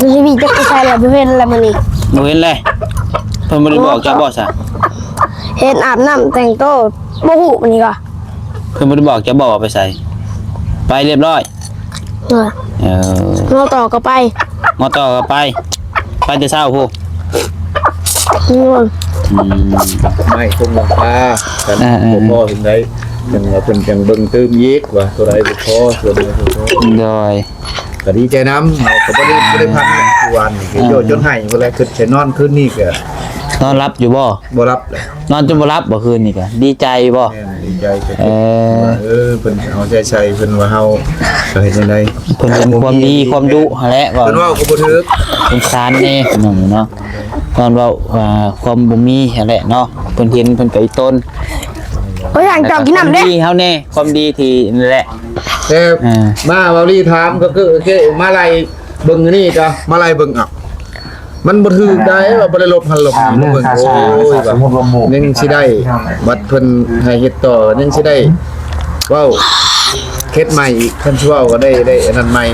ຢູ່ທີ່ນີ້ຈັກໄປໃສລະ ບໍ່ເຫັນລະມື້ນີ້. ບໍ່ເຫັນເລີຍ? ເພິ່ນບໍ່ໄດ້ບອກເຈົ້າບໍ່ຊະ? ເຫັນອາບນ້ຳແຕ່ງໂຕ ບໍ່ຮູ້ມື້ນີ້ກະ. ເພິ່ນບໍ່ໄດ້ບອກເຈົ້າບໍ່ວ່າໄປໃສ? ໄປລຽບຮ້ອຍ. ໂດຍ. ເອີ ມໍຕໍ່ກໍໄປ. ມໍຕໍ່ກໍໄປ. ໄປແຕ່ເຊົ້າພຸ້ນ. ໂດຍ. ອືມ ໄມ້ຄົງຫຼັງຄາກັນ ເອີໆໆ ບໍ່ພໍເຫັນໄດ. ຈັ່ງວ່າເພິ່ນຈັ່ງເບິ່ງຕື່ມອີກວ່າໂຕໃດບໍ່ພໍ ສ່ວນໃດບໍ່ພໍ. ໂດຍ. ກໍດີໃຈນຳ ເຮົາກໍບໍ່ໄດ້ ບໍ່ໄດ້ພັກ ຄືວານນີ້ ອືມ ໂຍ ຈົນໄຫ້ພຸ້ນແຫຼະ. ຄິດໃສ່ນອນຄືນນີ້ກໍ ນອນຫຼັບຢູ່ບໍ່? ບໍ່ຫຼັບແຫຼະ. ນອນຈົນບໍ່ຫຼັບບໍ່ຄືນນີ້ກະ ດີໃຈບໍ່? ແມ່ນ ດີໃຈ. ເອີ ເອີ ເພິ່ນເອົາໃຈໃສ່ ເພິ່ນວ່າເຮົາກໍເຮັດຈັ່ງໃດ ເພິ່ນເຫັນຄວາມດີຄວາມດຸຫັ້ນແຫຼະ. ເວົ້າ ເພິ່ນເວົ້າກໍບໍ່ຖືກ ສົງສານແດ່ພີ່ນ້ອງເນາະ. ຕອນເວົ້າ ອ່າ ຄວາມບໍ່ມີຫັ້ນແຫຼະເນາະ ເພິ່ນເຫັນເພິ່ນກໍອີຕົນ. ໂອ້ຍ ທາງເຈົ້າກິນນ້ຳເດ້ ຄວາມດີເຮົາແດ່ ຄວາມດີທີ່ນັ້ນແຫຼະ. ແຕ່ ອ່າ ມາເວົ້າລີຖາມກໍຄື ໂອເຄ ມາໄລ່ເບິ່ງອັນນີ້ກໍ ມາໄລ່ເບິ່ງ ເອົ້າ ມັນບໍ່ຖືກໄດ໋ ວ່າບໍ່ໄດ້ລົບຫັ້ນລົບນີ້ ເບິ່ງ ໂອ້ຍ ວ່າຍັງຊິໄດ້ ບັດເພິ່ນໃຫ້ເຮັດຕໍ່ ຍັງຊິໄດ້ເວົ້າເຮັດໃໝ່ອີກ. ຄັນຊິເວົ້າກໍໄດ້ ໄດ້ອັນນັ້ນໃໝ່.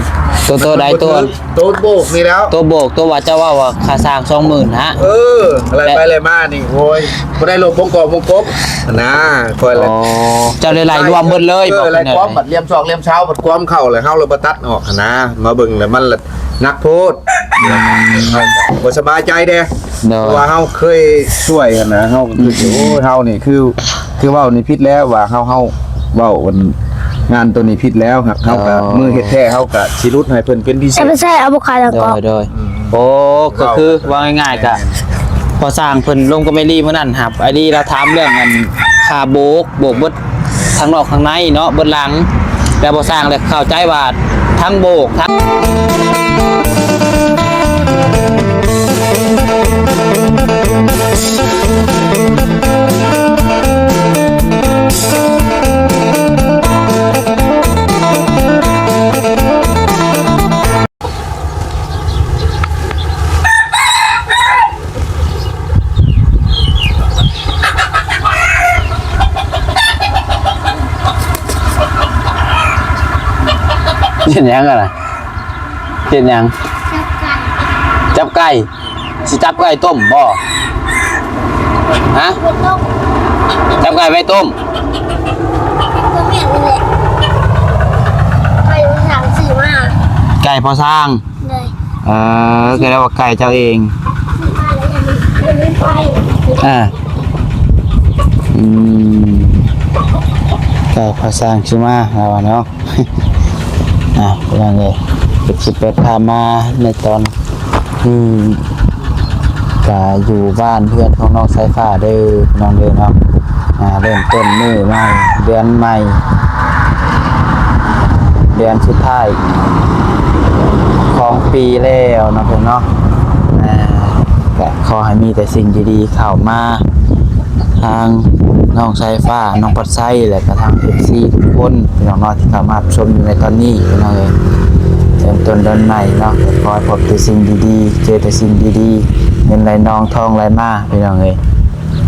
ໂຕ ໂຕໃດ ໂຕ ໂຕໂບກນີ້ແລ້ວ ໂຕໂບກ ໂຕວ່າເຈົ້າເວົ້າວ່າຄ່າສ້າງສອງໝື່ນນະ. ເອີ ໄລ່ໄປໄລ່ມານີ້ ໂອ້ຍ ບໍ່ໄດ້ລົບວົງກອບວົງກົບຫັ້ນນະ. ຂ້ອຍລະ ອໍ ເຈົ້າໄດ້ໄລ່ລວມເບິດເລີຍ. ເອີ ບໍ່ ໄລ່ຄວາມ ບັດລຽມຊອກລຽມເຊົາ ບັດຄວາມເຂົ້າ ແລ້ວເຮົາລະບໍ່ຕັດອອກຫັ້ນນະ. ມາເບິ່ງແລ້ວມັນລະ ໜັກໂພດ ອືມ ບໍ່ສະບາຍໃຈເດ້. ໂດຍ. ເພາະວ່າເຮົາເຄີຍຊ່ວຍຫັ້ນນະ ເຮົາກໍຄິດຢູ່ ອືມ ໂອ້ຍ ເຮົານີ້ຄື ຄືເວົ້ານີ້ຜິດແລ້ວ ວ່າເຮົາ ເຮົາເວົ້າອັນງານໂຕນີ້ຜິດແລ້ວ. ຫາກເຮົາກໍ ອໍ ມືເຮັດແທ້ ເຮົາກໍຊິຫຼຸດໃຫ້ເພິ່ນເປັນພິເສດ. ເອົາໄປໃສ່ອາໂວຄາໂດ ກໍ ໂດຍ ໂດຍ. ອືມ ໂອ້ ກໍຄືເວົ້າງ່າຍໆ ກໍພໍສ້າງເພິ່ນລົມກັບແມ່ລີມື້ນັ້ນ ຫາກອ້າຍລີລາວຖາມເລື່ອງອັນຄ່າໂບກ ໂບກເບິດ ທາງນອກທາງໃນເນາະ ເບິດຫຼັງ ແຕ່ບໍ່ສ້າງແລ້ວເຂົ້າໃຈວ່າທັງໂບກທັງ ເຮັດຫຍັງຫັ້ນນະ? ເຮັດຫຍັງ? ຈັບໄກ່. ຊິຈັບໄກ່ຕົ້ມບໍ່? ຮະ? ຈັບໄກ່ໄວ້ຕົ້ມ. ໄກ່ພໍ່ຊ່າງຊື້ມາ. ໄກ່ພໍ່ຊ່າງ. ໂດຍ. ເອີ ກໍໄດ້ວ່າໄກ່ເຈົ້າເອງ. ອ່າ ອືມ ໄກ່ພໍ່ຊ່າງຊື້ມາ ລາວວ່າເນາະ. ອ່າ ພີ່ນ້ອງເອີຍ ເປັນສິບແປດພາມາໃນຕອນນີ້ ກະຢູ່ບ້ານເຮືອນຂອງນ້ອງສາຍຟ້າເດີ ພີ່ນ້ອງເດີເນາະ. ອ່າ ເລີ່ມຕົ້ນມື້ໃໝ່ ເດືອນໃໝ່ ເດືອນສຸດທ້າຍຂອງປີແລ້ວເນາະ ເພື່ອນເນາະ. ອ່າ ກະຂໍໃຫ້ມີແຕ່ສິ່ງດີໆເຂົ້າມາ ທາງນ້ອງສາຍຟ້າ ນ້ອງພັດໄຊ ແລະກະທາງເອັຟຊີທຸກຄົນ ພີ່ນ້ອງເນາະ ທີ່ເຂົ້າມາຮັບຊົມຢູ່ໃນຕອນນີ້ ພີ່ນ້ອງເອີຍ. ເລີ່ມຕົ້ນເດືອນໃໝ່ເນາະ ຂໍໃຫ້ພົບແຕ່ສິ່ງດີໆ ເຈີແຕ່ສິ່ງດີໆ ເງິນໄຫຼນອງທອງໄຫຼມາ ພີ່ນ້ອງເອີຍ.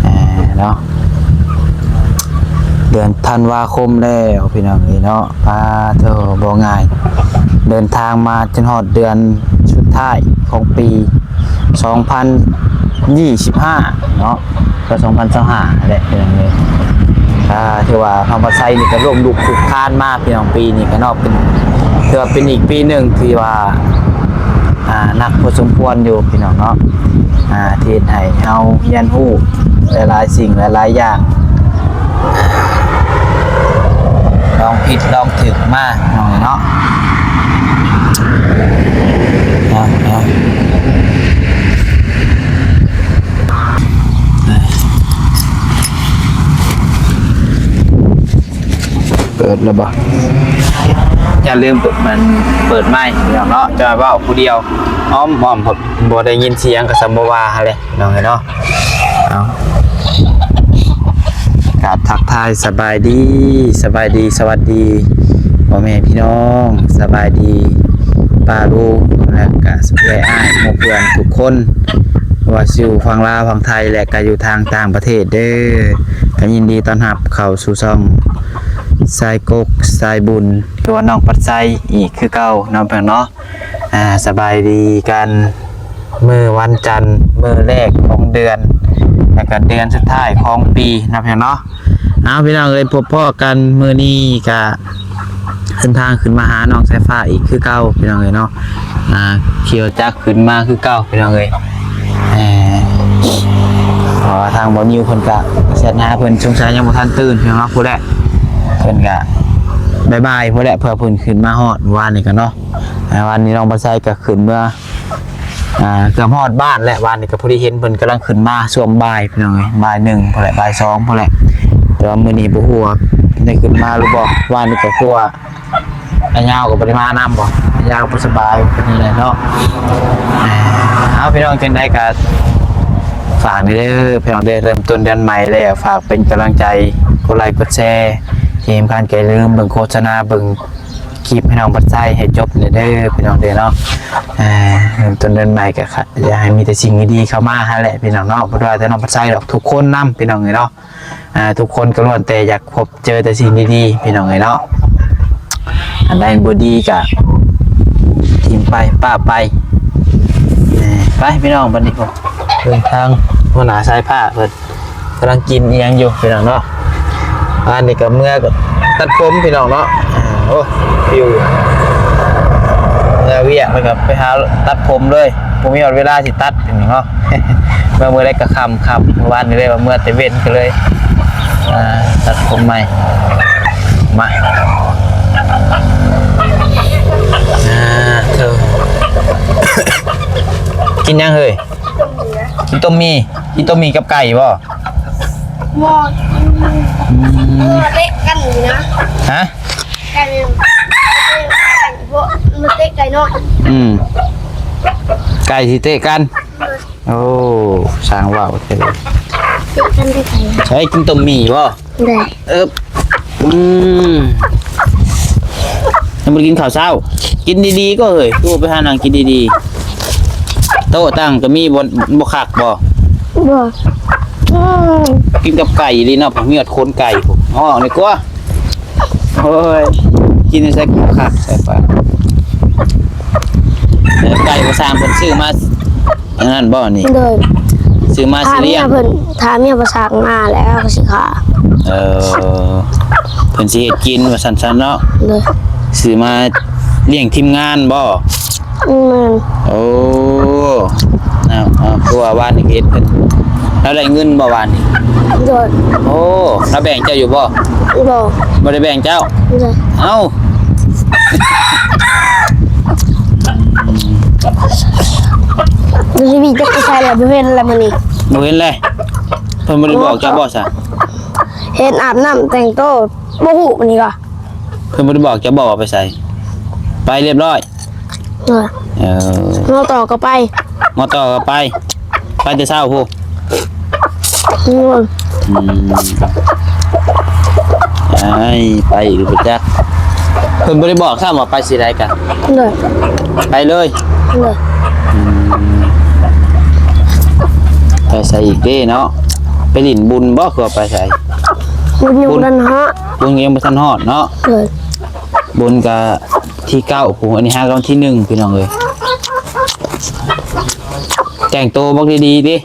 ອ່າ ເນາະ ເດືອນທັນວາຄົມແລ້ວ ພີ່ນ້ອງເອີຍເນາະ. ປາໂທ ບໍ່ງ່າຍ ເດີນທາງມາຈົນຮອດເດືອນສຸດທ້າຍຂອງປີສອງພັນຊາວຫ້າເນາະ ກໍສອງພັນຊາວຫ້າແຫຼະ ພີ່ນ້ອງເອີຍ. ກໍຖືວ່າທາງບ້ານໄຊນີ້ກໍລົ້ມລຸກຄຸກຄານມາ ພີ່ນ້ອງ ປີນີ້ກໍເນາະ ເປັນ ຖືວ່າເປັນອີກປີໜຶ່ງທີ່ວ່າ ອ່າ ໜັກພໍສົມຄວນຢູ່ ພີ່ນ້ອງເນາະ. ອ່າ ທີ່ເຮັດໃຫ້ເຮົາຮຽນຮູ້ຫຼາຍໆສິ່ງຫຼາຍໆຢ່າງ ລອງຜິດລອງຖືກມາ ພີ່ນ້ອງເນາະ. ເອົາ ເອົາ ເປີດແລ້ວບໍ່? ຢ່າລືມເປີດ ມັນເປີດໄມ ພີ່ນ້ອງເນາະ. ຈະເວົ້າຜູ້ດຽວອ້ອມໆ ບໍ່ໄດ້ຍິນສຽງ ກໍສ່ຳບໍ່ວ່າຫັ້ນແຫຼະ ພີ່ນ້ອງເອີຍເນາະ. ເອົາ ກາບທັກທາຍສະບາຍດີ ສະບາຍດີ ສະຫວັດດີ ພໍ່ແມ່ພີ່ນ້ອງ ສະບາຍດີປ້າລຸງ ແລະກະເອື້ອຍອ້າຍໝູ່ເພື່ອນທຸກຄົນ ບໍ່ວ່າຊິຢູ່ຝັ່ງລາວ ຝັ່ງໄທ ແລະກະຢູ່ທາງຕ່າງປະເທດເດີ. ກໍຍິນດີຕ້ອນຮັບເຂົ້າສູ່ຊ່ອງ ສາຍກົກສາຍບຸນ ຫຼືວ່ານ້ອງປັດໄຊອີກຄືເກົ່າເນາະ ພີ່ນ້ອງເນາະ. ອ່າ ສະບາຍດີກັນມື້ວັນຈັນ ມື້ແລກຂອງເດືອນ ແລ້ວກະເດືອນສຸດທ້າຍຂອງປີເນາະ ພີ່ນ້ອງເນາະ. ເອົາ ພີ່ນ້ອງເອີຍ ພົບພໍ້ກັນມື້ນີ້ກະເດີນທາງຂຶ້ນມາຫານ້ອງສາຍຟ້າອີກຄືເກົ່າ ພີ່ນ້ອງເອີຍເນາະ. ອ່າ ຂີ່ລົດຈັກຂຶ້ນມາຄືເກົ່າ ພີ່ນ້ອງເອີຍ. ເອີ ເພາະວ່າທາງບ່າວນິວເພິ່ນກະແຊັດຫາເພິ່ນ ສົງໄສຍັງບໍ່ທັນຕື່ນ ພີ່ນ້ອງເນາະ. ພຸ້ນແຫຼະ ເພິ່ນກະບ່າຍໆ ພຸ້ນແຫຼະ ເພື່ອເພິ່ນຂຶ້ນມາຮອດວານນີ້ກະເນາະ. ອ່າ ວານນີ້ນ້ອງບັດໄຊກະຂຶ້ນເມືອ ອ່າ ເກືອບຮອດບ້ານແລ້ວ. ວານນີ້ກໍພໍດີເຫັນເພິ່ນກຳລັງຂຶ້ນມາຊ່ວງບ່າຍ ພີ່ນ້ອງເອີຍ ບ່າຍໜຶ່ງພຸ້ນແຫຼະ ບ່າຍສອງພຸ້ນແຫຼະ. ແຕ່ວ່າມື້ນີ້ບໍ່ຮູ້ວ່າໄດ້ຂຶ້ນມາຫຼືບໍ່. ວານນີ້ກໍຄືວ່າອ້າຍຍາວກໍບໍ່ໄດ້ມານຳບໍ ອ້າຍຍາວບໍ່ສະບາຍ ເປັນຈັ່ງໃດເນາະ. ເອົາ ພີ່ນ້ອງ ຈັ່ງໃດກໍຝາກແດ່ເດີ ພີ່ນ້ອງເດີ ເລີ່ມຕົ້ນເດືອນໃໝ່ແລ້ວ ຝາກເປັນກຳລັງໃຈ ກົດໄລກົດແຊ ທີ່ສຳຄັນກໍຢ່າລືມເບິ່ງໂຄສະນາ ເບິ່ງ ຄລິບໃຫ້ນ້ອງບັດໄຊໃຫ້ຈົບແດ່ເດີ ພີ່ນ້ອງເດີເນາະ. ເອີ ເລີ່ມຕົ້ນເດືອນໃໝ່ກໍຢາກໃຫ້ມີແຕ່ສິ່ງດີໆເຂົ້າມາຫັ້ນແຫຼະ ພີ່ນ້ອງເນາະ. ບໍ່ວ່າແຕ່ນ້ອງບັດໄຊດອກ ທຸກຄົນນຳ ພີ່ນ້ອງເອີຍເນາະ. ອ່າ ທຸກຄົນກໍລ້ວນແຕ່ຢາກພົບເຈີແຕ່ສິ່ງດີໆ ພີ່ນ້ອງເອີຍເນາະ. ອັນໃດບໍ່ດີກໍຖິ້ມໄປ ປະໄປ. ເອີ ໄປ ພີ່ນ້ອງ ບັດນີ້ ເບິ່ງທາງຫົວໜ້າສາຍຟ້າເພິ່ນ ກຳລັງກິນອີ່ຫຍັງຢູ່ ພີ່ນ້ອງເນາະ. ອັນນີ້ກໍເມືອກໍຕັດຜົມ ພີ່ນ້ອງເນາະ. ອ່າ ໂອ້ ປິວ ເມືອວຽກແລ້ວກໍໄປຫາຕັດຜົມເລີຍ ບໍ່ມີຮອດເວລາຊິຕັດ ພີ່ນ້ອງເນາະ. ເມື່ອ ມື້ໃດກໍຄ່ຳ ຄ່ຳ ມື້ວານນີ້ເລີຍວ່າເມືອແຕ່ເວັນກໍເລີຍ ອ່າ ຕັດຜົມໃໝ່ ມາ ອ່າ ເທີ ກິນຫຍັງເຮີ້ຍ? ກິນຕົ້ມໝີ່ ກິນຕົ້ມໝີ່ກັບໄກ່ບໍ່? ບໍ່ ອືມ ເອີ ເຕະກັນຢູ່ນະ ຮະ? ໄກ່ ພວກມັນເຕະໄກ່ນ້ອຍ ອືມ ໄກ່ຊິເຕະກັນ ໂອ້ ຊ່າງເວົ້າແທ້ ເຕະກັນໄດ້ໄກ່ ໃສກິນຕົ້ມໝີ່ບໍ່? ໄດ້ ເອີບ ອືມ ຍັງບໍ່ໄດ້ກິນເຂົ້າເຊົ້າ ກິນດີໆກໍເຮີ້ຍ ຄືບໍ່ໄປຫານັ່ງກິນດີໆ ໂຕະຕັ່ງກໍມີ ບໍ່ ບໍ່ຄັກບໍ່? ບໍ່ ກິນກັບໄກ່ອີ່ຫຼີເນາະ ມີຮອດຂົນໄກ່ພຸ້ນ ເອົາອອກດີກວ່າ ໂອ້ຍ ກິນໃສ່ກໍບໍ່ຄັກ ໃສ່ປາກ ເອີ ໄກ່ບໍ່ຊ່າງເພິ່ນຊື້ມາ ອັນນັ້ນບໍ່ນີ້? ໂດຍ ຊື້ມາຊິລ້ຽງ ຖ້າເມຍເພິ່ນ ຖ້າເມຍບໍ່ສ້າງມາແລ້ວກໍຊິຂ້າ ເອີ ເພິ່ນຊິເຮັດກິນວ່າຊັ້ນໆເນາະ ໂດຍ ຊື້ມາລ້ຽງທີມງານບໍ່? ແມ່ນ ໂອ້ ເອົາ ເອົາ ຄືວ່າວານນີ້ເຮັດເພິ່ນ ລາວໄດ້ເງິນບໍ່ວານນີ້? ໂດຍ ໂອ້ ລາວແບ່ງເຈົ້າຢູ່ບໍ່? ບໍ່ ບໍ່ໄດ້ແບ່ງເຈົ້າ ໂດຍ ເອົ້າ ຢູ່ທີ່ນີ້ຈັກໄປໃສລະ ບໍ່ເຫັນລະມື້ນີ້ ບໍ່ເຫັນເລີຍ ເພິ່ນບໍ່ໄດ້ບອກເຈົ້າບໍ່ຊະ? ເຫັນອາບນ້ຳແຕ່ງໂຕ ບໍ່ຮູ້ນີ້ກໍ ເພິ່ນບໍ່ໄດ້ບອກເຈົ້າບໍ່ວ່າໄປໃສ? ໄປຮຽບຮ້ອຍ ເອີ ເອີ ງໍຕໍ່ກໍໄປ ງໍຕໍ່ກໍໄປ ໄປແຕ່ເຊົ້າພຸ້ນ ອືມ ອືມ ໄປ ໄປອີກບໍ່ຈັກ ເພິ່ນບໍ່ໄດ້ບອກຊ້ຳວ່າໄປຊິໃດກະ ໂດຍ ໄປເລີຍ ໂດຍ ອືມ ໄປໃສອີກເດ້ເນາະ? ໄປຫຼິ້ນບຸນບໍ່ ຄືວ່າໄປໃສ? ບຸນຍັງບໍ່ທັນຮອດ ບຸນຍັງບໍ່ທັນຮອດເນາະ ໂດຍ ບຸນກະທີເກົ້າພຸ້ນ ອັນນີ້ຫາກະວັນທີໜຶ່ງ ພີ່ນ້ອງເອີຍ ແຕ່ງໂຕບັກດີໆຕິ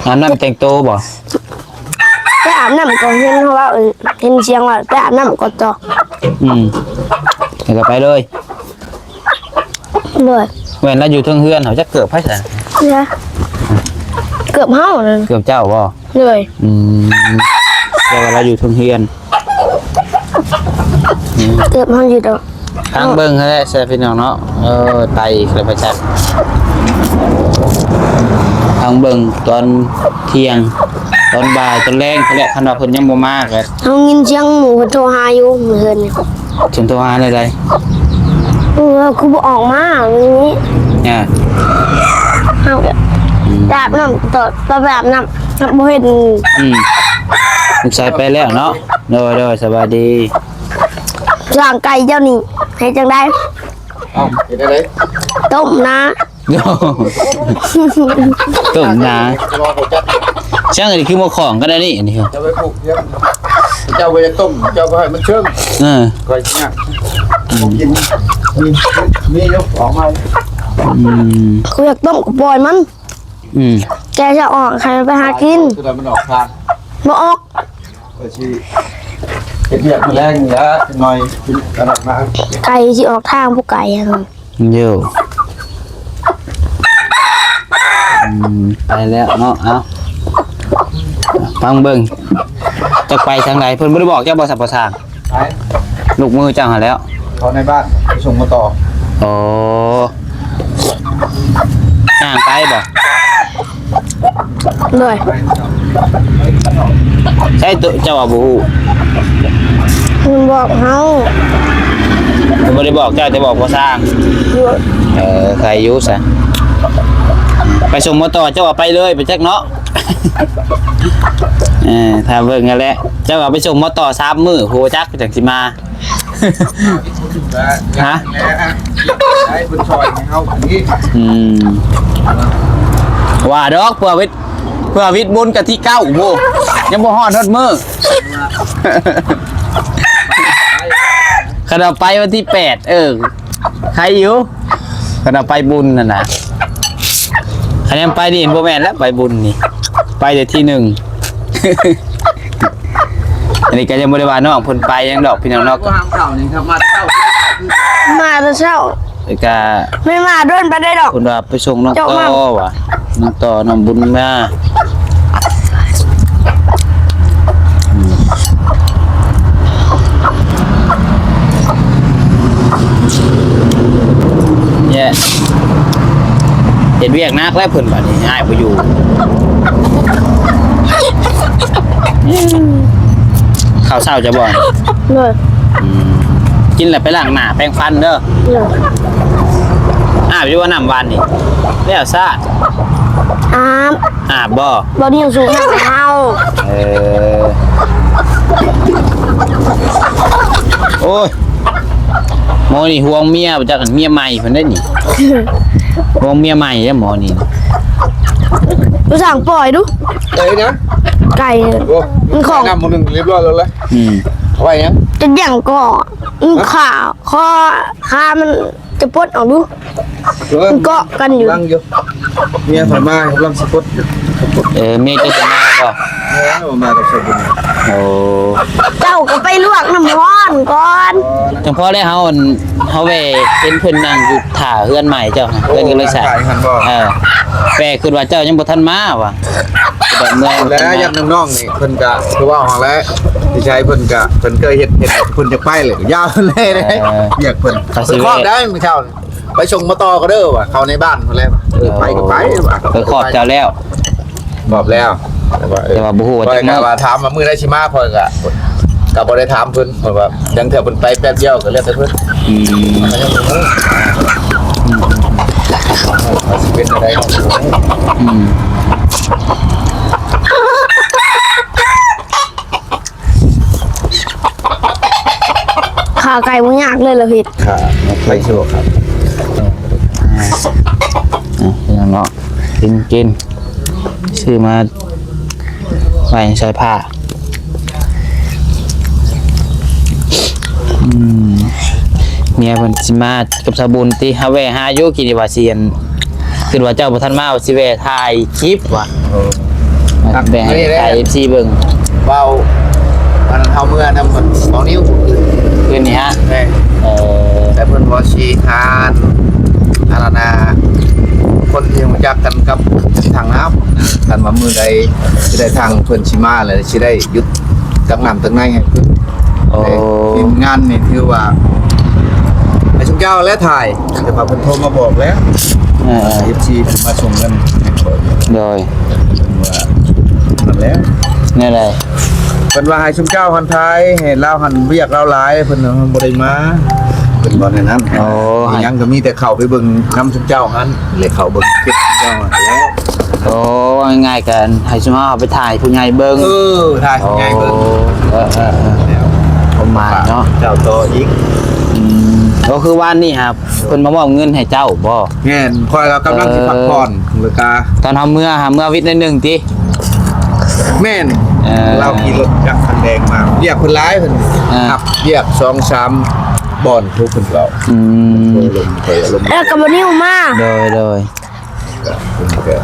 ອາບນ້ຳແຕ່ງໂຕບໍ່? ໄປອາບນ້ຳກ່ອນ ເຫັນເຂົາເວົ້າ ເຫັນສຽງວ່າໄປອາບນ້ຳກ່ອນຕໍ່ ອືມ ແລ້ວກໍໄປເລີຍ ໂດຍ ແວ່ນລາວຢູ່ເທິງເຮືອນ ເຮົາຈັກເກີບໃຜໃສ່ ເກີບເຮົານັ້ນ ເກີບເຈົ້າບໍ່? ໂດຍ ອືມ ແຕ່ວ່າລາວຢູ່ເທິງເຮືອນ ອືມ ເກີບເຮົາຢູ່ດອກ ຟັງເບິ່ງຫັ້ນແຫຼະ ແຊບພີ່ນ້ອງເນາະ ເອີ ໄປອີກແລ້ວປະຈັກ ຟັງເບິ່ງຕອນທ່ຽງ ຕອນບ່າຍ ຕອນແລງພຸ້ນແຫຼະ ຄັນວ່າເພິ່ນຍັງບໍ່ມາກໍ ເຮົາຍິນສຽງໝູ່ເພິ່ນໂທຫາຢູ່ມື້ຄືນນີ້ ເພິ່ນໂທຫາແນວໃດ? ເອີ ຄືບໍ່ອອກມາມື້ນີ້ ອ່າ ເຮົາ ອືມ ໄປອາບນ້ຳຕໍ່ ໄປອາບນ້ຳ ບໍ່ເຫັນ ອືມ ສົງໄສໄປແລ້ວເນາະ ໂດຍ ໂດຍ ສະບາຍດີ ລ້າງໄກ່ເຈົ້ານີ້ເຮັດຈັ່ງໃດ? ເອົ້າ ເຮັດຈັ່ງໃດ? ຕົ້ມນາ ຕົ້ມນາ ຊ່າງອັນນີ້ຄືໝໍຂອງກັນອັນນີ້ ອັນນີ້ຄື ຈະໄປຜູກເຂື່ອນ ເຈົ້າບໍ່ຢາກຕົ້ມ ເຈົ້າກໍໃຫ້ມັນເຊີງ ເອີ ຂ້ອຍຊິຍາກ ອືມ ກິນ ມີ ມີຢູ່ ອອກມາ ອືມ ຂ້ອຍຢາກຕົ້ມກໍປ່ອຍມັນ ອືມ ແກະຈະອອກ ໃຫ້ມັນໄປຫາກິນ ຕົວໃດມັນອອກທາງ ບໍ່ອອກ ຂ້ອຍຊິເຮັດວຽກມື້ແລງນີ້ລະ ຈັກໜ່ອຍ ກິນກະດັບມາ ໄກ່ຊິອອກທາງ ພວກໄກ່ຫັ້ນ. ໂຍ ອືມ ໄປແລ້ວເນາະ ເອົາ ຟັງເບິ່ງ ຈັກໄປທາງໃດ ເພິ່ນບໍ່ໄດ້ບອກເຈົ້າບໍ່ ສະ ພໍ່ຊ່າງ? ໄປ ລູກມືເຈົ້າຫັ້ນແຫຼ້ວ ເຂົ້າໃນບ້ານ ໄປສົ່ງມາຕໍ່ ໂອ້ ຍ່າງໄປບໍ່? ໂດຍ ໃຊ່ໂຕເຈົ້າວ່າບໍ່ຮູ້ ເພິ່ນບອກເຮົາ ເພິ່ນບໍ່ໄດ້ບອກເຈົ້າ ແຕ່ບອກພໍ່ຊ່າງ ໂດຍ ເອີ ໃຄ່ຢູ່ຊະ ໄປສົ່ງມາຕໍ່ ເຈົ້າວ່າໄປເລີຍ ໄປຈັກເນາະ ເອີ ຖ້າເບິ່ງຫັ້ນແຫຼະ ເຈົ້າວ່າໄປສົ່ງມາຕໍ່ສາມມື້ ຜູ້ຈັກຈັ່ງຊິມາ ຮະ ໃຫ້ເພິ່ນຊ່ອຍໃຫ້ເຮົາອັນນີ້ ອືມ ວ່າດອກ ເພື່ອວິດ ເພື່ອວິດບຸນກະທີເກົ້າພຸ້ນ ຍັງບໍ່ຮອດຮອດມື້ ຄັນເອົາໄປວັນທີແປດ ເອີ ໃຄຢູ່ ຄັນເອົາໄປບຸນຫັ້ນນະ ຄັນຍັງໄປນີ້ບໍ່ແມ່ນແລ້ວ ໄປບຸນນີ້ ໄປແຕ່ທີໜຶ່ງ ອັນນີ້ກໍຍັງບໍ່ໄດ້ວ່ານ້ອງເພິ່ນໄປຫຍັງດອກ ພີ່ນ້ອງເນາະ ມາແຕ່ເຊົ້າ ມາແຕ່ເຊົ້າ ແລ້ວກໍ ແມ່ນມາດົນປານໃດດອກ ເພິ່ນວ່າໄປສົ່ງນ້ອງຕໍ່ວ່າ ນ້ອງຕໍ່ນ້ອງບຸນມາ ແຍະ ເຮັດວຽກໜັກແລ້ວເພິ່ນ ບາດນີ້ອ້າຍບໍ່ຢູ່ ເຂົ້າເຊົ້າຈະບໍ່? ໂດຍ ອືມ ກິນແລ້ວໄປລ້າງໜ້າແປງຟັນເດີ ໂດຍ ອາບຢູ່ບໍ່ນ້ຳວານນີ້? ແລ້ວຊາດ ອາບ ອາບບໍ່? ບໍ່ ນີ້ສູບນ້ຳເຮົາ ເອີ ໂອ້ຍ ໝໍນີ້ຫ່ວງເມຍ ບໍ່ຈັກເມຍໃໝ່ເພິ່ນໄດ໋ນີ້ ຫ່ວງເມຍໃໝ່ເດ້ໝໍນີ້ ຢູ່ສ້າງປ່ອຍດຸ ໄກ່ນະ ໄກ່ ໂອ້ ມັນຂອງ ນ້ຳມື້ໜຶ່ງຮຽບຮ້ອຍແລ້ວລະ ອືມ ເອົາໄວ້ຫຍັງ? ຈະຫຍັງກໍ ມັນຂາ ຄໍ ຂາມັນຈະປົດອອກດຸ ເອີ ມັນເກາະກັນຢູ່ ກຳລັງຢູ່ ເມຍຂ້ອຍມາ ກຳລັງຊິປົດຢູ່ ເອີ ເມຍເຈົ້າຈະມາບໍ່? ເອີ ມາກັບຊາວບຸນ ໂອ້ ເຈົ້າກໍໄປລວກນ້ຳຮ້ອນກ່ອນ ຈັ່ງພໍແລ້ວ ເຮົາ ເຮົາແວ່ເຫັນເພິ່ນນັ່ງຢູ່ຖ້າເຮືອນໃໝ່ເຈົ້າ ເພິ່ນກໍເລີຍສາ ເອີ ແວ່ຄິດວ່າເຈົ້າຍັງບໍ່ທັນມາວ່າ ແບບເມືອງ ແລ້ວຍາມນ້ອງໆນີ້ ເພິ່ນກໍຄືເວົ້າຫັ້ນແຫຼະ ທີ່ໃຊ້ເພິ່ນກໍ ເພິ່ນເຄີຍເຮັດ ເຮັດ ເພິ່ນຈະໄປເລີຍ ຍາວເລີຍ ເອີ ວຽກເພິ່ນ ເພິ່ນຂອບໄດ້ມື້ເຊົ້ານີ້ ໄປສົ່ງມາຕໍ່ກໍເດີວ່າ ເຂົ້າໃນບ້ານພຸ້ນແຫຼະ ເອີ ໄປກໍໄປວ່າ ເອີ ຂອບເຈົ້າແລ້ວ ຂອບແລ້ວ ແຕ່ວ່າ ເອີ ແຕ່ວ່າບໍ່ຮູ້ວ່າຈັກມື້ ຂ້ອຍກໍວ່າຖາມວ່າມື້ໃດຊິມາ ຂ້ອຍກໍ ກໍບໍ່ໄດ້ຖາມເພິ່ນ ເພາະວ່າລາງເທື່ອເພິ່ນໄປແປັບດຽວກໍແລ້ວແຕ່ເພິ່ນ ອືມ ວ່າຊິເປັນຈັ່ງໃດ ອືມ. ຂ້າໄກ່ບໍ່ຍາກເລີຍລະເຮັດ ຂ້າໄປໂຊຄັບ ອ່າ ພີ່ນ້ອງເນາະ ກິນ ກິນ ຊື້ມາໄວ້ໃສ່ຜ້າ ອືມ ເມຍເພິ່ນຊິມາກັບສາວບຸນຕິ ຫາແວ່ຫາຢູ່ ຄິດວ່າຊິ ອັນ ຄິດວ່າເຈົ້າບໍ່ທັນມາ ວ່າຊິແວ່ຖ່າຍຄລິບວ່າ ເອີ ແບ່ງໃຫ້ເອັຟຊີເບິ່ງ ເວົ້າອັນເຮົາເມືອນຳໝໍນິວ ຄືນນີ້ຮະ ແມ່ນ ເອີ ແຕ່ເພິ່ນວ່າຊິຫາ ອັນນັ້ນນະ ຄົນທີ່ຮູ້ຈັກກັນກັບທາງນ້ຳ ຄັນວ່າມື້ໃດຊິໄດ້ທາງເພິ່ນຊິມາ ແລ້ວຊິໄດ້ຢຸດ ຕັກນ້ຳຕັກໃນໃຫ້ເພິ່ນ ໂອ້ ທີມງານນີ້ຖືວ່າໃຫ້ຊຸມເຈົ້າແຫຼະຖ່າຍ ແຕ່ວ່າເພິ່ນໂທມາບອກແລ້ວ ເອີ ເອັຟຊີເພິ່ນມາສົ່ງເງິນໃຫ້ຂ້ອຍ ໂດຍ ເພິ່ນວ່ານັ້ນແຫຼະ ແນວໃດ ເພິ່ນວ່າໃຫ້ຊຸມເຈົ້າຫັ້ນຖ່າຍ ໃຫ້ລາວຫັ້ນວຽກລາວຫຼາຍ ເພິ່ນບໍ່ໄດ້ມາ ເພິ່ນວ່າແນວນັ້ນ ໂອ້ ຫຍັງກໍມີແຕ່ເຂົ້າໄປເບິ່ງນຳຊຸມເຈົ້າຫັ້ນ ແລະເຂົ້າເບິ່ງຄລິບຊຸມເຈົ້າຫັ້ນແຫຼະ ໂອ້ ເວົ້າງ່າຍໆ ກໍໃຫ້ຊຸມເຮົາເອົາໄປຖ່າຍຜູ້ໃຫຍ່ເບິ່ງ ເອີ ຖ່າຍຜູ້ໃຫຍ່ເບິ່ງ ເອີ ເອີ ເອີ ແລ້ວ ຄວາມໝາຍເນາະ ເຈົ້າຕໍ່ອີກ ອືມ ກໍຄືວານນີ້ຫາເພິ່ນມາມອບເງິນໃຫ້ເຈົ້າບໍ່? ແມ່ນ ຂ້ອຍກໍກຳລັງຊິພັກຜ່ອນ ເອີ ແລ້ວກະ ຕອນເຮົາເມືອຫາເມືອວິດໜ້ອຍໜຶ່ງຕິ? ແມ່ນ ເອີ ລາວຂີ່ລົດຈັກຄັນແດງມາ ວຽກເພິ່ນຫຼາຍ ເພິ່ນ ອ່າ ຮັບວຽກສອງສາມບ່ອນ ຜູ້ເພິ່ນເວົ້າ ອືມ ໂທລົມ ໂທລົມ ແລ້ວກໍບໍ່ນິ້ວມາ ໂດຍ ໂດຍ ກໍເພິ່ນກ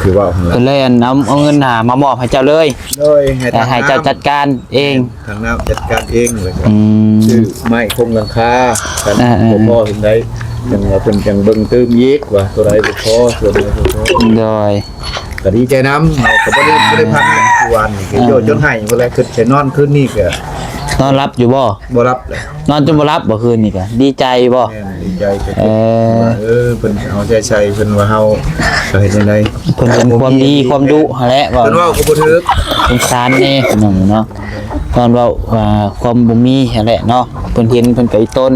ໍຄືເວົ້າຫັ້ນແຫຼະ ເພິ່ນເລີຍອັນເອົາ ເອົາເງິນຫາມາມອບໃຫ້ເຈົ້າເລີຍ ໂດຍ ໃຫ້ ໃຫ້ເຈົ້າຈັດການເອງ ທາງນ້ຳຈັດການເອງ ແລ້ວກໍ ອືມ ຊື້ໄມ້ໂຄງຫຼັງຄາກັນ ອ່າໆໆ ບໍ່ພໍເຫັນໄດ້ ຈັ່ງວ່າເພິ່ນຈັ່ງເບິ່ງຕື່ມອີກວ່າຕົວໃດບໍ່ພໍ ສ່ວນໃດບໍ່ພໍ ໂດຍ ກໍດີໃຈນຳ ເຮົາກໍບໍ່ໄດ້ ບໍ່ໄດ້ພັກຄືວານນີ້ ອ່າ ໂຍ ຈົນໄຫ້ພຸ້ນແຫຼະ ຄິດໃສ່ນອນຄືນນີ້ກໍ ນອນຫຼັບຢູ່ບໍ່? ບໍ່ຫຼັບແຫຼະ ນອນຈົນບໍ່ຫຼັບບໍ່ຄືນນີ້ກໍ ດີໃຈບໍ່? ແມ່ນ ດີໃຈ ເອີ ເອີ ເພິ່ນເອົາໃຈໃສ່ ເພິ່ນວ່າເຮົາເຮັດຈັ່ງໃດ ເພິ່ນເຫັນຄວາມດີຄວາມດຸຫັ້ນແຫຼະ ເວົ້າ ເພິ່ນເວົ້າກໍບໍ່ຖືກ ສົງສານແດ່ພີ່ນ້ອງເນາະ ຕອນເວົ້າວ່າຄວາມບໍ່ມີຫັ້ນແຫຼະເນາະ ເພິ່ນເຫັນເພິ່ນກໍອີຕົນ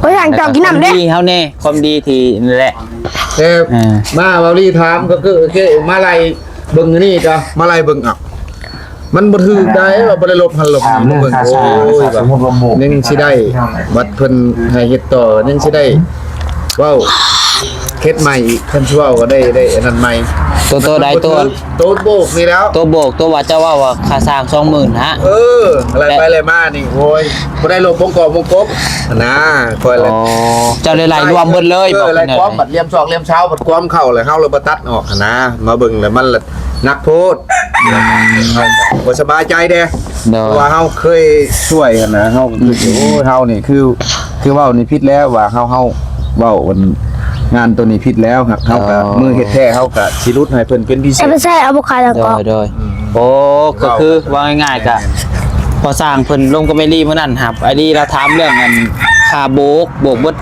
ໂອ້ຍ ຫາງເຈົ້າກິນນ້ຳເດ້ ຄວາມດີເຮົາແດ່ ຄວາມດີທີ່ນັ້ນແຫຼະ ແຕ່ ອ່າ ມາເວົ້າລີຖາມກໍຄື ໂອເຄ ມາໄລ່ເບິ່ງອັນນີ້ກໍ ມາໄລ່ເບິ່ງ ເອົ້າ ມັນບໍ່ຖືກໄດ໋ ວ່າບໍ່ໄດ້ລົບຫັ້ນລົບນີ້ ມາເບິ່ງ ໂອ້ຍ ວ່າຍັງຊິໄດ້ ບັດເພິ່ນໃຫ້ເຮັດຕໍ່ ຍັງຊິໄດ້ເວົ້າເຮັດໃໝ່ອີກ ຄັນຊິເວົ້າກໍໄດ້ ໄດ້ອັນນັ້ນໃໝ່ ໂຕ ໂຕໃດ ໂຕ ໂຕໂບກນີ້ແລ້ວ ໂຕໂບກ ໂຕວ່າເຈົ້າເວົ້າວ່າຄ່າສ້າງສອງໝື່ນຫະ ເອີ ໄລ່ໄປໄລ່ມານີ້ ໂອ້ຍ ບໍ່ໄດ້ລົບວົງກອບວົງກົບຫັ້ນນາ ຂ້ອຍລະ ອໍ ເຈົ້າໄດ້ໄລ່ລວມເບິດເລີຍ ເອີ ບໍ່ ໄລ່ກວມ ບັດລຽມຊອກລຽມເຊົາ ບັດກວມເຂົ້າ ແລ້ວເຮົາລະບໍ່ຕັດອອກຫັ້ນນາ ມາເບິ່ງແລ້ວມັນລະ ໜັກໂພດ ອືມ ບໍ່ສະບາຍໃຈເດ້ ໂດຍ ເພາະວ່າເຮົາເຄີຍຊ່ວຍຫັ້ນນະ ເຮົາກໍຄື ອືມ ໂອ້ຍ ເຮົານີ້ຄື ຄືເວົ້ານີ້ຜິດແລ້ວວ່າເຮົາ ເຮົາເວົ້າອັນງານໂຕນີ້ຜິດແລ້ວ ເຮົາກໍ ອໍ ມື້ເຮັດແທ້ເຮົາກໍຊິຫຼຸດໃຫ້ເພິ່ນເປັນພິເສດ ເອົາໄປໃສ່ເອົາບໍ່ຂາຍແລ້ວກໍ ໂດຍ ໂດຍ ອືມ ໂອ້ ກໍຄືເວົ້າງ່າຍໆ ກໍພໍສ້າງເພິ່ນລົມກັບແມ່ລີມື້ນັ້ນ ຫາໄອ້ລີລາວຖາມເລື່ອງອັນຄ່າໂບກ ໂບກເບິດ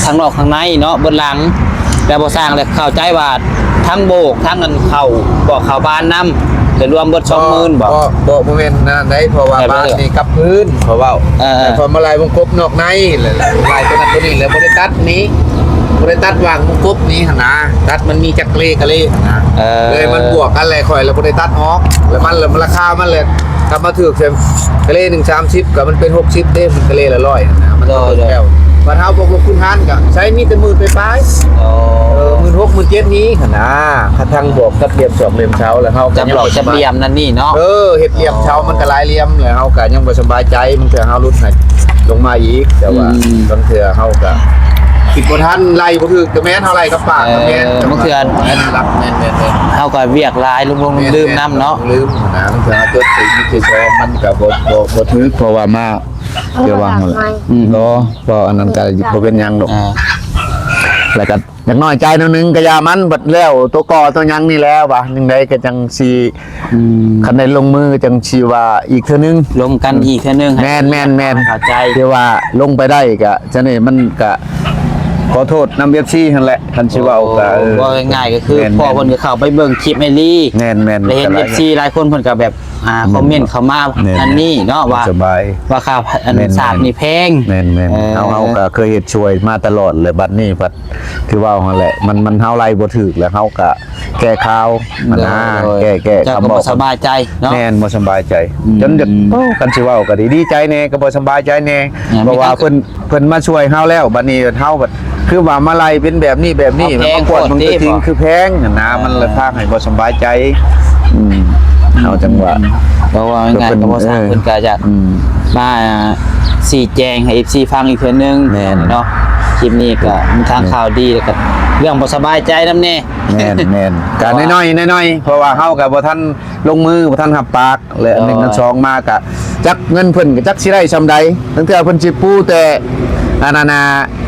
ທາງນອກທາງໃນເນາະ ເບິດຫຼັງ ແລ້ວພໍສ້າງແລ້ວເຂົ້າໃຈວ່າທັງໂບກ ທັງອັນເຂົ້າ ບອກເຂົ້າບ້ານນຳ ຈະລວມເບິດສອງໝື່ນບໍ່? ບໍ່ ບໍ່ ບໍ່ແມ່ນນັ້ນໃດ ເພາະວ່າ ແບບ ບ້ານນີ້ກັບພື້ນ ເຂົາເວົ້າ ເອີໆ ແຕ່ເຂົາມາໄລ່ວົງກົບນອກໃນ ແລ້ວໄລ່ຕົວນັ້ນຕົວນີ້ ແລ້ວບໍ່ໄດ້ຕັດນີ້ ບໍ່ໄດ້ຕັດຫວ່າງວົງກົບນີ້ຫັ້ນນາ ຕັດມັນມີຈັກເລກະເລຫັ້ນນາ ເອີ ເລີຍມັນບວກກັນ ແລ້ວຂ້ອຍລະບໍ່ໄດ້ຕັດອອກ ແລ້ວມັນລະ ລາຄາມັນລະ ກັບມາຖືກໃສ່ກະເລໜຶ່ງສາມສິບ ກໍມັນເປັນຫົກສິບເດ້ ມັນກະເລລະຮ້ອຍຫັ້ນນະ ມັນກໍເບິ່ງແລ້ວ ໂດຍ ບັດເຮົາບວກລົບຄູນຫານກໍໃຊ້ມີແຕ່ໝື່ນປາຍໆ ອໍ ເອີ ໝື່ນຫົກ ໝື່ນເຈັດນີ້ຫັ້ນນະ ຄັນທັງບວກກັບລຽມຊອກລຽມເສົາ ແລ້ວເຮົາກໍຍັງບໍ່ສະບາຍ ຈັບຫຼອກຈັບຫຼ່ຽມນັ້ນນີ້ເນາະ ເອີ ເຮັດລຽມເສົາມັນກໍຫຼາຍຫຼ່ຽມ ແລ້ວເຮົາກໍຍັງບໍ່ສະບາຍໃຈ ບາງເທື່ອເຮົາຫຼຸດໃຫ້ລົງມາອີກ ແຕ່ວ່າ ອືມ ບາງເທື່ອເຮົາກໍຄິດບໍ່ທັນ ໄລ່ບໍ່ຖືກ ກໍແມ່ນເຮົາໄລ່ກັບປາກ ເອີ ກໍແມ່ນ ບາງເທື່ອ ແມ່ນ ແມ່ນ ແມ່ນ ເຮົາກໍວຽກຫຼາຍ ຫຼົງໆລືມໆນຳເນາະ ລືມນະ ບາງເທື່ອເຮົາຈົດໄປຢູ່ທີ່ສອງ ມັນກໍບໍ່ ບໍ່ ບໍ່ຖືກ ເພາະວ່າມາ ເທື່ອວ່າ ອືມ ເນາະ ເວົ້າອັນນັ້ນກໍບໍ່ເປັນຫຍັງດອກ ອ່າ ແລ້ວກໍ ຢາກນ້ອຍໃຈໜ້ອຍໜຶ່ງກໍຢ່າມັນ ບັດແລ້ວຕົວກໍຕົວຫຍັງນີ້ແຫຼະວ່າຈັ່ງໃດກໍຈັ່ງຊິ ອືມ ຄັນໄດ້ລົງມືກໍຈັ່ງຊິວ່າອີກເທື່ອໜຶ່ງ ລົມກັນອີກເທື່ອໜຶ່ງ ແມ່ນໆໆ ເຂົ້າໃຈ ທີ່ວ່າລົງໄປໄດ້ກໍຈັ່ງນີ້ ມັນກໍຂໍໂທດນຳເອັຟຊີຫັ້ນແຫຼະ ຄັນຊິເວົ້າກໍ ໂອ້ ເອີ ເວົ້າງ່າຍໆກໍຄື ແມ່ນໆ ພໍ່ເພິ່ນກໍເຂົ້າໄປເບິ່ງຄລິບແມ່ລີ ແມ່ນໆ ແລ້ວເຫັນເອັຟຊີຫຼາຍຄົນເພິ່ນກໍແບບ ອ່າ ແມ່ນ ຄອມເມັນເຂົ້າມາ ແມ່ນໆ ອັນນີ້ເນາະ ວ່າ ສະບາຍ ວ່າຄ່າອັນ ແມ່ນໆ ສາກນີ້ແພງ ແມ່ນໆ ເອີ ເຮົາ ເຮົາກໍເຄີຍເຮັດຊ່ວຍມາຕະຫຼອດ ແລະ ບັດນີ້ພັດ ຄືເວົ້າຫັ້ນແຫຼະ ມັນ ມັນ ເຮົາໄລ່ບໍ່ຖືກ ແລ້ວເຮົາກໍແກ້ຂ່າວຫັ້ນນະ ໂດຍ ແກ້ ແກ້ ເຈົ້າກໍບໍ່ສະບາຍໃຈເນາະ ແມ່ນ ບໍ່ສະບາຍໃຈ ອືມ ຈົນຈະ ໂອ້ ຄັນຊິເວົ້າກໍດີ ດີໃຈແດ່ ກໍບໍ່ສະບາຍໃຈແດ່ ອ່າ ເພາະວ່າ ມີ ເພິ່ນ ເພິ່ນມາຊ່ວຍເຮົາແລ້ວ ບັດນີ້ເຮົາບັດ ຄືວ່າມາໄລ່ເປັນແບບນີ້ແບບນີ້ ມາກວດເບິ່ງຕົວຈິງຄືແພງຫັ້ນນະ ອ່າ ມັນລະພາໃຫ້ບໍ່ສະບາຍໃຈ ອືມ ເຮົາຈັ່ງວ່າ ເພາະວ່າງ່າຍໆ ກໍບໍ່ສ້າງເພິ່ນກໍຢາກ ອືມ ມາຊີ້ແຈງໃຫ້ເອັຟຊີຟັງອີກເທື່ອໜຶ່ງ ແມ່ນ ເນາະ ຄລິບນີ້ກໍມີທັງ ແມ່ນ ຂ່າວດີ ແລ້ວກໍເລື່ອງບໍ່ສະບາຍໃຈນຳແດ່ ແມ່ນໆ ກໍນ້ອຍໆ ນ້ອຍໆ ເພາະວ່າເຮົາກໍບໍ່ທັນ ລົງມືບໍ່ທັນຮັບປາກ ແລະ ອັນໜຶ່ງ ໂດຍ ອັນສອງມາກະຈັກເງິນເພິ່ນກະຈັກຊິໄດ້ຊ່ຳໃດ ລາງເທື່ອເພິ່ນຊິປູແຕ່ ອັນນັ້ນນະ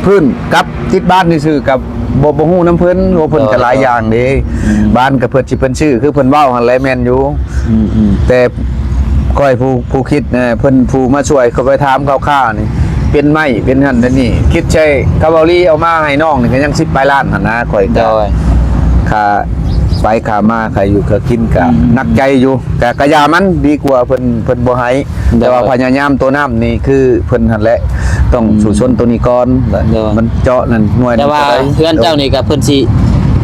ພື້ນກັບຕິດບ້ານຊື່ໆ ກະບໍ່ ບໍ່ຮູ້ນຳເພິ່ນ ເພາະເພິ່ນກະ ໂດຍ ຫຼາຍຢ່າງເດ້ ອືມ ບ້ານກະເພິ່ນຊິເພິ່ນຊື້ ຄືເພິ່ນເວົ້າຫັ້ນແຫຼະແມ່ນຢູ່ ອືມໆ ແຕ່ຂ້ອຍຜູ້ ຜູ້ຄິດນະ ເພິ່ນຜູ້ມາຊ່ວຍ ຂ້ອຍໄປຖາມຂ່າວໆນີ້ ເປັນໄມ້ເປັນຫັ້ນເປັນນີ້ ຄິດໃສ່ຄາວາລີເອົາມາໃຫ້ນ້ອງນີ້ກະຍັງສິບປາຍລ້ານຫັ້ນນະ ຂ້ອຍກະ ໂດຍ ຄ່າໄປຄ່າມາ ຄ່າຢູ່ຄ່າກິນກະ ອືມ ໜັກໃຈຢູ່ ກະ ກະຢ່າມັນ ດີກວ່າເພິ່ນ ເພິ່ນບໍ່ໃຫ້ ໂດຍ ແຕ່ວ່າພະຍາຍາມໂຕນ້ຳນີ້ຄືເພິ່ນຫັ້ນແຫຼະ ຕ້ອງ ອືມ ສູ້ຊົນໂຕນີ້ກ່ອນ ໂດຍ ມັນເຈາະນັ້ນໜ່ວຍ ແຕ່ວ່າ ໜຶ່ງເທົ່າໃດ ເຮືອນເຈົ້ານີ້ກະເພິ່ນຊິ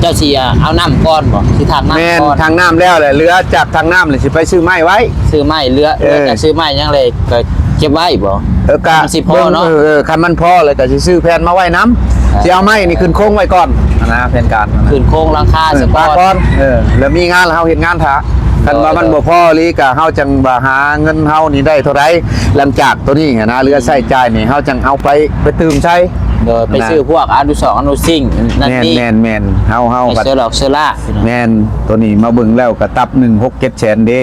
ເຈົ້າຊິເອົານ້ຳກ່ອນບໍ່ ຊິທາກນ້ຳ ແມ່ນ ກ່ອນ ທາກນ້ຳແລ້ວແຫຼະ ເຫຼືອຈາກທາກນ້ຳແລ້ວຊິໄປຊື້ໄມ້ໄວ້ ຊື້ໄມ້ເຫຼືອ ເອີ ເຫຼືອຈາກຊື້ໄມ້ຫຍັງແລ້ວ ກໍເກັບໄວ້ບໍ່? ເອີ ກະ ມັນຊິພໍເນາະ ເອີ ເອີ ຄັນມັນພໍແລ້ວກະຊິຊື້ແຜ່ນມາໄວ້ນຳ ອ່າ ຊິເອົາໄມ້ນີ້ຂຶ້ນໂຄງໄວ້ກ່ອນຫັ້ນນະ ແຜນການຫັ້ນນະ ຂຶ້ນໂຄງຫຼັງຄາ ເອີ ຊະກ່ອນ ເອີ ແລ້ວມີງານແລ້ວເຮົາເຮັດງານຖ້າ ຄັນວ່າມັນບໍ່ພໍອີຫຼີ ກໍເຮົາຈັ່ງວ່າຫາເງິນເຮົານີ້ໄດ້ເທົ່າໃດ ຫຼັງຈາກໂຕນີ້ຫັ້ນນະ ເຫຼືອໃຊ້ຈ່າຍນີ້ ເຮົາຈັ່ງເອົາໄປ ໄປຕື່ມໃຊ້ ໂດຍ ໄປຊື້ພວກອະນຸສອງອະນຸສິ່ງນັ້ນນີ້ ແມ່ນໆໆ ເຮົາ ເຮົາ ໄປເຊື້ອຫຼອກເຊື້ອລາກ ແມ່ນ ໂຕນີ້ມາເບິ່ງແລ້ວກໍຕັບໜຶ່ງ ຫົກເຈັດແສນເດ້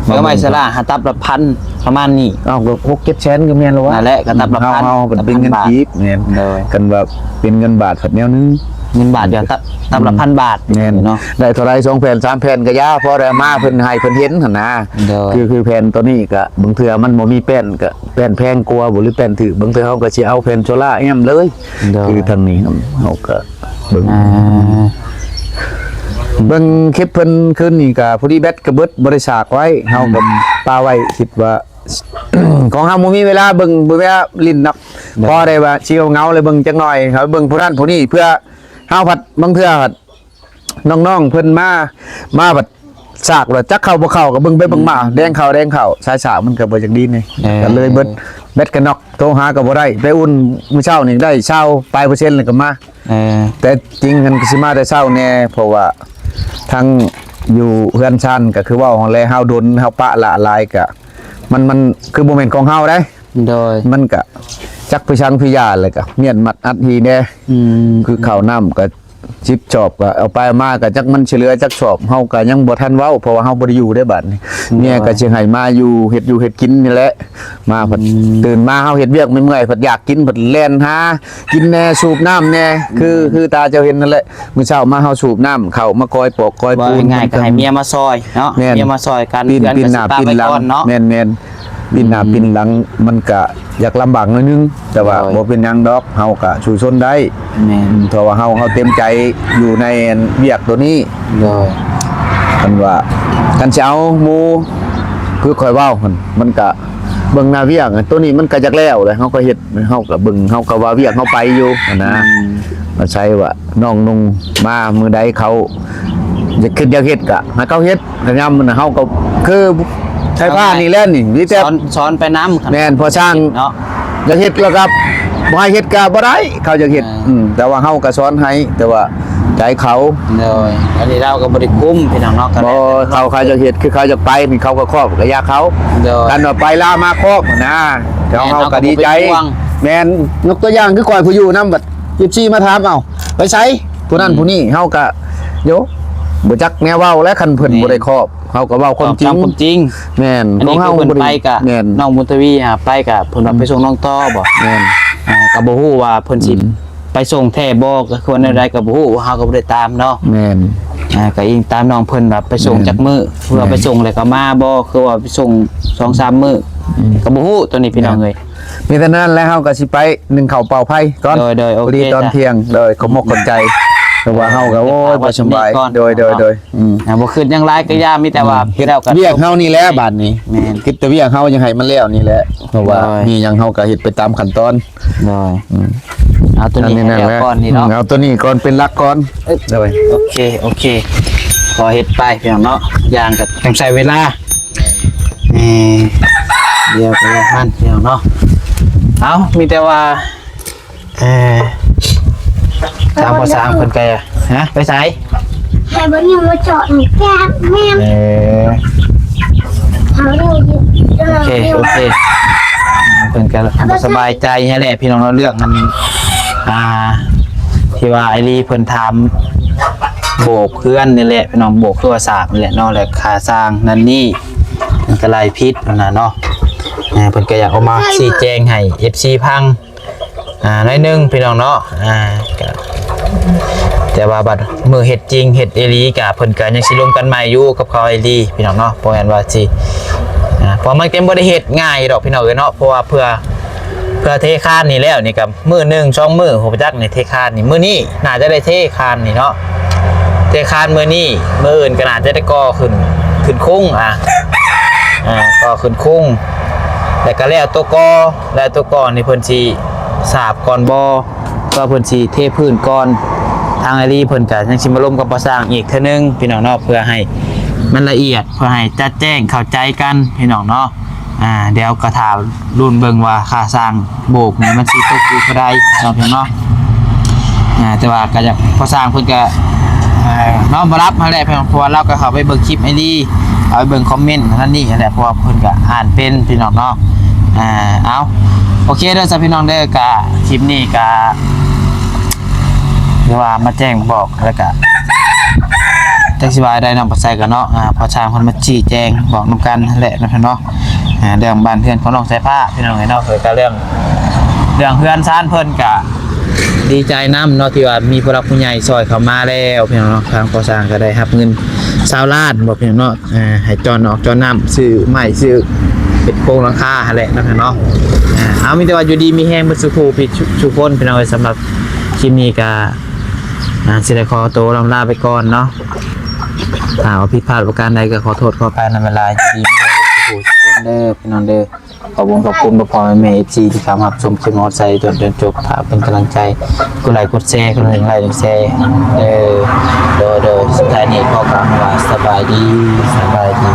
ເອົາໄວ້ເຊື້ອລາກ ຫາຕັບລະພັນ ປະມານນີ້ ເອົາ ກໍຫົກເຈັດແສນກໍແມ່ນແລ້ວວະ ນັ້ນແຫຼະ ກໍຕັບລະພັນ ເຮົາ ເຮົາເປັນເງິນກີບ ແມ່ນ ໂດຍ ຄັນວ່າເປັນເງິນບາດພັດແນວໜຶ່ງ ເງິນບາດກໍຕັບ ຕັບລະພັນບາດ ແມ່ນ ເນາະ ໄດ້ເທົ່າໃດ ສອງແຜ່ນ ສາມແຜ່ນກໍຢ່າ ພໍໄດ້ມາເພິ່ນໃຫ້ເພິ່ນເຫັນຫັ້ນນະ ໂດຍ ຄື ຄືແຜ່ນໂຕນີ້ກໍບາງເທື່ອມັນບໍ່ມີແປ້ນ ກໍແປ້ນແພງກວ່າບໍ່ ຫຼືແປ້ນຖືກ ບາງເທື່ອເຮົາກໍຊິເອົາແຜ່ນໂຊລາແອ້ມເລີຍ ໂດຍ ຄືທາງນີ້ເຮົາກໍເບິ່ງ ອ່າ ເບິ່ງຄລິບເພິ່ນຄືນນີ້ກໍພໍດີແບັດກໍເບິດ ບໍ່ໄດ້ສາກໄວ້ ເຮົາກໍ ອືມ ປະໄວ້ ຄິດວ່າ ຂອງເຮົາບໍ່ມີເວລາເບິ່ງ ບໍ່ມີເວລາຫຼິ້ນນຳ ໂດຍ ພໍໄດ້ວ່າຊິເຫງົາໆ ແລ້ວເບິ່ງຈັກໜ່ອຍ ເຮົາເບິ່ງຜູ້ນັ້ນຜູ້ນີ້ ເພື່ອເຮົາພັດ ບາງເທື່ອພັດ ນ້ອງໆ ເພິ່ນມາ ມາບັດສາກແລ້ວ ຈັກເຂົ້າບໍ່ເຂົ້າກໍເບິ່ງໄປເບິ່ງມາ ອືມ ແດງເຂົ້າແດງເຂົ້າ ສາຍສາກມັນກໍບໍ່ຈັກດີນີ້ ເອີ ກໍເລີຍເບິດ ແບັດກໍນັອກ ໂທຫາກໍບໍ່ໄດ້ ໄປອຸ່ນມື້ເຊົ້ານີ້ໄດ້ຊາວປາຍເປີເຊັນແລ້ວກໍມາ ເອີ ແຕ່ຈິງຫັ້ນກໍຊິມາແຕ່ເຊົ້າແດ່ ເພາະວ່າທັງຢູ່ເຮືອນຊານກໍຄືເວົ້າຫັ້ນແຫຼະ ເຮົາດົນ ເຮົາປະລະຫຼາຍ ກໍມັນ ມັນຄືບໍ່ແມ່ນຂອງເຮົາເດ້ ໂດຍ ມັນກະຈັກໄປສັງພິຍາ ແລ້ວກະມ້ຽນມັດອັດຫີແດ່ ອືມ ຄືເຂົ້ານ້ຳກະສິບສອບ ກະເອົາໄປເອົາມາກະຈັກມັນຊິເຫຼືອຈັກສອບ ເຮົາກະຍັງບໍ່ທັນເວົ້າ ເພາະວ່າເຮົາບໍ່ໄດ້ຢູ່ເດ້ບາດນີ້ ໂດຍ ເມຍກະຊິໃຫ້ມາຢູ່ເຮັດຢູ່ເຮັດກິນນີ້ແຫຼະ ມາພັດ ອືມ ຕື່ນມາເຮົາເຮັດວຽກເມື່ອຍໆ ພັດຢາກກິນ ພັດແລ່ນຫາກິນແດ່ ສູບນ້ຳແດ່ ຄື ອືມ ຄືຕາເຈົ້າເຫັນນັ້ນແຫຼະ ມື້ເຊົ້າມາເຮົາສູບນ້ຳ ເຂົ້າມາກອຍປອກກອຍປູນ ເວົ້າງ່າຍໆ ກໍໃຫ້ເມຍມາຊ່ອຍເນາະ ແມ່ນ ເມຍມາຊ່ອຍ ການ ປີນ ເຮືອນ ປີນໜ້າ ກໍຊິປະໄວ້ກ່ອນເນາະ ແມ່ນໆ ປີນໜ້າ ອືມ ປີນຫຼັງ ມັນກະຢາກລຳບາກໜ້ອຍໜຶ່ງ ແຕ່ວ່າ ໂດຍ ບໍ່ເປັນຫຍັງດອກ ເຮົາກະສູ້ຊົນໄດ້ ແມ່ນ ເພາະວ່າເຮົາ ເຮົາເຕັມໃຈຢູ່ໃນວຽກໂຕນີ້ ໂດຍ ຄັນວ່າ ຄັນຊິເອົາໝູ່ ຄືຂ້ອຍເວົ້າຫັ້ນ ມັນກະເບິ່ງໜ້າວຽກ ໂຕນີ້ມັນກະຢາກແລ້ວແຫຼະ ເຮົາກໍເຮັດ ເຮົາກໍເບິ່ງ ເຮົາກໍວ່າວຽກເຮົາໄປຢູ່ຫັ້ນນະ ອືມ ອາໄສວ່ານ້ອງນຸ່ງມາມື້ໃດເຂົາຢາກຄິດຢາກເຮັດກໍໃຫ້ເຂົາເຮັດ ກໍຍາມນັ້ນເຮົາກໍຄືໄຟຟ້ານີ້ແຫຼະນີ້ ມີແຕ່ສອນ ສອນໄປນຳ ແມ່ນ ພໍຊ່າງ ເນາະ ຢາກເຮັດແລ້ວກໍບໍ່ໃຫ້ເຮັດກໍບໍ່ໄດ້ ເຂົາຢາກເຮັດ ອ່າ ອືມ ແຕ່ວ່າເຮົາກໍສອນໃຫ້ ແຕ່ວ່າໃຈເຂົາ ໂດຍ ອັນນີ້ລາວກໍບໍ່ໄດ້ຄຸມພີ່ນ້ອງເນາະ ບໍ່ ເຂົາ ເຂົາຢາກເຮັດ ຄືເຂົາຢາກໄປນີ້ ເຂົາກໍຄອບ ກໍຢ່າເຂົາ ໂດຍ ຄັນວ່າໄປລາວມາຄອບຫັ້ນນະ ເຮົາ ເຮົາກໍດີໃຈ ແມ່ນ ຍົກຕົວຢ່າງຄືຂ້ອຍຜູ້ຢູ່ນຳ ບັດເອັຟຊີມາຖາມ ເອົ້າ ໄປໃສ ຜູ້ນັ້ນ ອືມ ຜູ້ນີ້ ເຮົາກໍ ໂຍ ບໍ່ຈັກແນວເວົ້າແຫຼະ ຄັນເພິ່ນ ແມ່ນ ບໍ່ໄດ້ຄອບ ເຮົາກໍເວົ້າຄວາມຈິງ ຄວາມຈິງ ແມ່ນ ອັນນີ້ ຂອງເຮົາ ຄືເພິ່ນໄປກະ ແມ່ນ ນ້ອງບຸນທະວີຫາໄປກະ ເພິ່ນວ່າ ອືມ ໄປສົ່ງນ້ອງຕໍ່ບໍ ແມ່ນ ອ່າ ກໍບໍ່ຮູ້ວ່າເພິ່ນຊິ ອືມ ໄປສົ່ງແທ້ບໍ່ ກໍຄືວ່າແນວໃດກໍບໍ່ຮູ້ ເຮົາກໍບໍ່ໄດ້ຕາມເນາະ ແມ່ນ ອ່າ ກໍອີງຕາມນ້ອງເພິ່ນວ່າໄປສົ່ງ ແມ່ນ ຈັກມື້ ເພື່ອ ແມ່ນ ໄປສົ່ງແລ້ວກໍມາບໍ່ ຄືວ່າໄປສົ່ງສອງສາມມື້ ອືມ ກໍບໍ່ຮູ້ໂຕນີ້ພີ່ນ້ອງເອີຍ ມີແຕ່ນັ້ນແຫຼະ ເຮົາກໍຊິໄປໜຶ້ງເຂົ້າເປົ່າໄຟກ່ອນ ໂດຍ ໂດຍ ໂອເຄ ພໍດີຕອນທ່ຽງ ໂດຍ ຂອບມົກຂອບໃຈ ເພາະວ່າເຮົາກໍ ໂອ້ຍ ບໍ່ສະບາຍ ໂດຍ ໂດຍ ໂດຍ ອືມ ອ່າ ບໍ່ຄິດຫຍັງຫຼາຍກໍຢ່າ ມີແຕ່ວ່າ ອືມ ເຮັດວຽກເຮົານີ້ແຫຼະບາດນີ້ ແມ່ນ ຄິດແຕ່ວຽກເຮົາ ຢາກໃຫ້ມັນແລ້ວນີ້ແຫຼະ ເພາະວ່າ ໂດຍ ມີຫຍັງເຮົາກໍເຮັດໄປຕາມຂັ້ນຕອນ ໂດຍ ອືມ ເອົາໂຕນີ້ໃຫ້ແລ້ວກ່ອນນີ້ເນາະ ອືມ ເອົາໂຕນີ້ກ່ອນ ເປັນຫຼັກກ່ອນ ໂດຍ ໂອເຄ ໂອເຄ ພໍເຮັດໄປພີ່ນ້ອງເນາະ ຢ່າງກໍຕ້ອງໃຊ້ເວລາ ແມ່ນ ດຽວກໍຢ່າຫັ້ນພີ່ນ້ອງເນາະ ເອົາ ມີແຕ່ວ່າ ເອີ ທາງພໍ່ຊ່າງເພິ່ນກໍ ຮະ ໄປໃສ? ໃຫ້ບໍ່ຍິງມາເຈາະນີ້ແກ້ແມ່ນ ເອີ ເອົາເດີ ໂອເຄ ໂອເຄ ເພິ່ນກໍບໍ່ສະບາຍໃຈຫັ້ນແຫຼະ ພີ່ນ້ອງເນາະ ເລື່ອງອັນ ອ່າ ທີ່ວ່າໄອລີເພິ່ນຖາມໂບກເຮືອນນີ້ແຫຼະ ພີ່ນ້ອງ ໂບກຄືວ່າສາກນີ້ແຫຼະເນາະ ແລະ ຄ່າສ້າງນັ້ນນີ້ ມັນກໍໄລ່ຜິດຫັ້ນນະເນາະ ເພິ່ນກໍຢາກເອົາມາຊີ້ແຈງໃຫ້ເອັຟຊີຟັງ ອ່າ ໜ້ອຍໜຶ່ງພີ່ນ້ອງເນາະ ອ່າ ກະ ແຕ່ວ່າບັດມື້ເຮັດຈິງເຮັດອີ່ຫຼີກະ ເພິ່ນກະຍັງຊິລົມກັນໃໝ່ຢູ່ກັບເຂົາອີ່ຫຼີພີ່ນ້ອງເນາະ ບໍ່ແມ່ນວ່າຊິ ອ່າ ເພາະມັນກໍບໍ່ໄດ້ເຮັດງ່າຍດອກພີ່ນ້ອງເອີຍເນາະ ເພາະວ່າເພື່ອ ເພື່ອເທຄານນີ້ແລ້ວນີ້ກະມື້ໜຶ່ງສອງມື້ ບໍ່ຈັກນີ້ເທຄານນີ້ ມື້ນີ້ໜ້າຈະໄດ້ເທຄານນີ້ເນາະ ເທຄານມື້ນີ້ ມື້ອື່ນກໍໜ້າຈະໄດ້ກໍ່ຂຶ້ນ ຂຶ້ນຄຸງ ອ່າ ອ່າ ກໍ່ຂຶ້ນຄຸງ ແລ້ວກໍແລ້ວໂຕກໍ່ ແລ້ວໂຕກໍ່ນີ້ເພິ່ນຊິສາບກ່ອນບໍ່ ກໍເພິ່ນຊິເທພື້ນກ່ອນ ທາງອາລີເພິ່ນກໍຍັງຊິມາລົມກັບພໍ່ຊ່າງອີກເທື່ອໜຶ່ງພີ່ນ້ອງເນາະ ເພື່ອໃຫ້ມັນລະອຽດ ເພື່ອໃຫ້ຈະແຈ້ງເຂົ້າໃຈກັນພີ່ນ້ອງເນາະ ອ່າ ດຽວກໍຖ້າລຸ້ນເບິ່ງວ່າຄ່າສ້າງໂບກນີ້ມັນຊິຕົກຢູ່ເທົ່າໃດເນາະພີ່ນ້ອງເນາະ ອ່າ ແຕ່ວ່າກໍຢາກ ພໍ່ຊ່າງເພິ່ນກໍ ອ່າ ນອນບໍ່ຫຼັບຫັ້ນແຫຼະ ເພາະວ່າລາວກໍເຂົ້າໄປເບິ່ງຄລິບອ້າຍລີ ເພ ເອົາໄປເບິ່ງຄອມເມັນນັ້ນນີ້ແຫຼະ ເພາະວ່າເພິ່ນກໍອ່ານເປັນພີ່ນ້ອງເນາະ. ອ່າ ເອົາ ໂອເຄເດີຊະພີ່ນ້ອງເດີ ກະຄລິບນີ້ກະຄືວ່າມາແຈ້ງບອກ ແລ້ວກະ ຈັກຊິວ່າໃດເນາະ ບໍ່ໃສ່ກັນເນາະ ອ່າ ພໍຊ່າງເພິ່ນມາຊີ້ແຈງບອກນຳກັນຫັ້ນແຫຼະເນາະ ເນາະ. ອ່າ ເລື່ອງບ້ານເຮືອນຂອງນ້ອງສາຍຟ້າ ພີ່ນ້ອງເອີຍເນາະ ເອີ ກໍເລື່ອງ ເລື່ອງເຮືອນຊານເພິ່ນກະດີໃຈນຳເນາະ ທີ່ວ່າມີຜູ້ຫຼັກຜູ້ໃຫຍ່ຊ່ອຍເຂົ້າມາແລ້ວ ພີ່ນ້ອງເນາະ. ທາງກໍ່ສ້າງກໍໄດ້ຮັບເງິນຊາວລ້ານບໍ ພີ່ນ້ອງເນາະ ອ່າ ໃຫ້ຈອນອອກຈອນນ້ຳ ຊື້ໄມ້ ຊື້ເປັນໂຄງຫຼັງຄາຫັ້ນແຫຼະເນາະ ພີ່ນ້ອງເນາະ. ອ່າ ເອົາ ມີແຕ່ວ່າຢູ່ດີມີແຮງເບິດສູ່ຜູ້ ທຸກຄົນ ພີ່ນ້ອງເອີຍ. ສຳລັບຄລິບນີ້ກໍ ອ່າ ຊິໄດ້ຂໍໂຕລ່ຳລາໄປກ່ອນເນາະ. ຖ້າວ່າຜິດພາດປະການໃດກໍຂໍໂທດຂໍອະໄພນຳຫຼາຍໆ. ຢູ່ດີມີແຮງເບິດສູ່ຜູ້ທຸກຄົນເດີ ພີ່ນ້ອງເດີ. ຂອບຄຸນ ຂອບຄຸນພໍ່ໆແມ່ໆ ເອັຟຊີ ທີ່ເຂົ້າມາຮັບຊົມຄລິບຮອດໃສ່ຈົນ ຈົນຈົບ. ຝາກເປັນກຳລັງໃຈ ກົດໄລກົດແຊ ກົດໄລກົດແຊເດີ. ໂດຍ ໂດຍ ສຸດທ້າຍນີ້ຂໍກ່າວຄຳວ່າສະບາຍດີ ສະບາຍດີ.